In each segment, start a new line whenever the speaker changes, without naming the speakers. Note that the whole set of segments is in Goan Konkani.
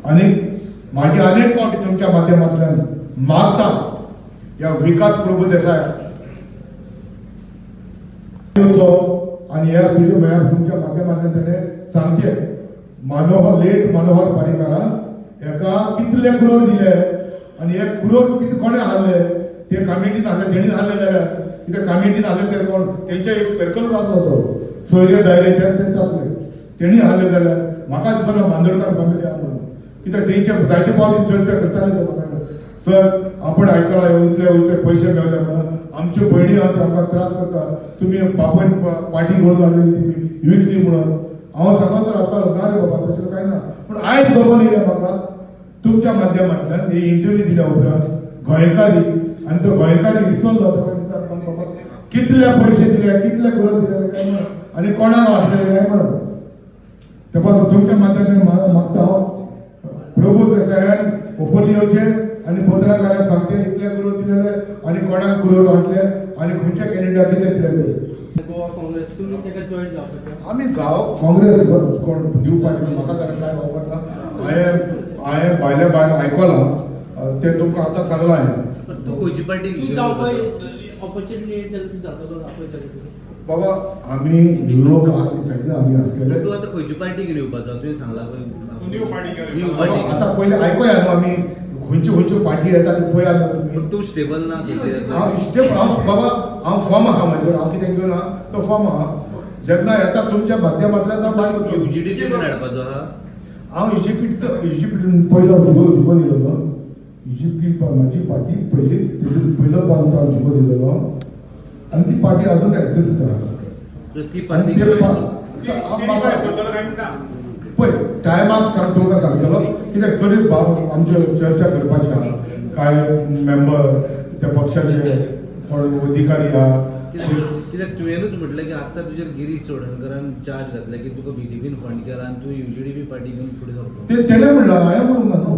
आनी म्हाजी अनेक फावटी तुमच्या माध्यमांतल्यान मागता ह्या विकास प्रभुदेसाय येवचो आनी ह्या पिढी म्हळ्यार तुमच्या माध्यमांतल्यान तेणें सांगचें मनोहर, लेट मनोहर पर्रीकारान हेका कितले करोड दिले आनी हे करोड कितें कोणें हाडले? ते कमिटीन हाडले, तेणी हाडले जाल्यार कित्याक कमिटीन हाडले ते कोण? तेंचे एक सर्कल आसलो, तो सोयरे दायरे ते तेंचे आसले, तेणी हाडले जाल्यार म्हाका दिसना मांदोडकार फॅमिली आहा म्हणून, कित्याक तेंचे जायते फावटी चर्चा करताले ते म्हाका. सर, आपण आयकला, इतले इतले पयशे मेळले म्हणून आमच्यो भयणी आहा त्यो आमकां त्रास करता, तुमी बापायन पार्टी घडोवन हाडलेली ती विकली म्हणून. हांव सांगत रावतालो, ना रे बाबा, तशें कांय ना. पूण आयज खबर येयलें म्हाका तुमच्या माध्यमांतल्यान ही इंटरव्यू दिल्या उपरांत गोंयकारी आनी तो गोंयकारी विसरलो. ताका विचारता, बाबा, कितले पयशे दिले, कितले करोड दिले काय म्हणून आनी कोणाक वाटलेले काय म्हणून. ते पासून तुमच्या माध्यमांतल्यान मागता हांव, प्रभू देसायान ओपनली येवचे आनी पत्रकारांक सांगचे इतले करोड दिलेले आनी कोणाक करोड वांटले आनी खंयच्या कॅन्डिडेटाक कितें दिले ते.
गोवा काँग्रेस, तुम्ही ताका जॉईन जावपाचें?
आमी गांव काँग्रेस कोण न्यू पार्टी म्हाका जाल्यार कांय खबर ना. हांवें भायल्या भायर आयकलां तें तुमकां आतां सांगलां हांवें.
पण तूं खंयची पार्टी?
तूं जावपा ऑपॉर्च्युनिटी येत जाल्यार तूं जातलो आपयतले तुका?
बाबा, आमी लोक आहा ती सगळे आमी आसतले.
तूं आतां खंयची पार्टी घेवन येवपाचो तुवें सांगला पळय?
न्यू पार्टी घेवन.
New party.
आतां पयलीं आयकुया न्हू, आमी खंयच्यो खंयच्यो पार्टी येता ते पळया न्हू तुमी.
पण तूं स्टेबल ना सद्या.
हांव इश्टेप, हांव बाबा, हांव फॉर्म आहा म्हजेर, हांव कितें घेवन आहा तो फॉर्म आहा. जेन्ना येता तुमच्या माध्यमांतल्यान हांव भायर वतलो.
युजीडी तुवें हाडपाचो आहा?
हांव इजिप्ट, इजिप्ट पयलो जिको जिको दिलेलो इजिप्ट म्हाजी पार्टी पयली, तेजे पयलो पावल हांव जिको दिलेलो आनी ती पार्टी अजून एक्झिस्ट आसा.
तर ती
आनी
पार्टी
ते म्हाका
बद्दल काय म्हणटा?
पळय, टायमाक सांग, तुमकां सांगतलो, कित्याक तरी आमच्यो चर्चा करपाची आहा. कांय मेंबर त्या पक्षाचे कोण अधिकारी आहा.
कित्याक तुवेंनूच म्हटलें की आतां तुजेर गिरीश चोडणकरान चार्ज घातला की तुका बीजेपीन फंड केला आनी तूं युजीडीपी पार्टी घेवन फुडें सरता.
ते तेणें म्हणलां, हांवें म्हणूंक ना न्हू.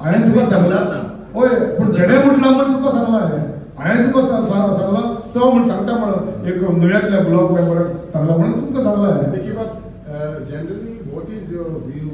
हांवें तुका
तुवें
सांगलां.
सांगलां आतां.
हय, पूण तेणें म्हटलां म्हूण तुका सांगलां हांवें. हांवें तुका सांगलां तो म्हूण सांगता म्हणून एक नुव्यांतल्या ब्लॉक मेंबराक सांगलां म्हणून तुमकां सांगलां हांवें.
But generally, what is your view?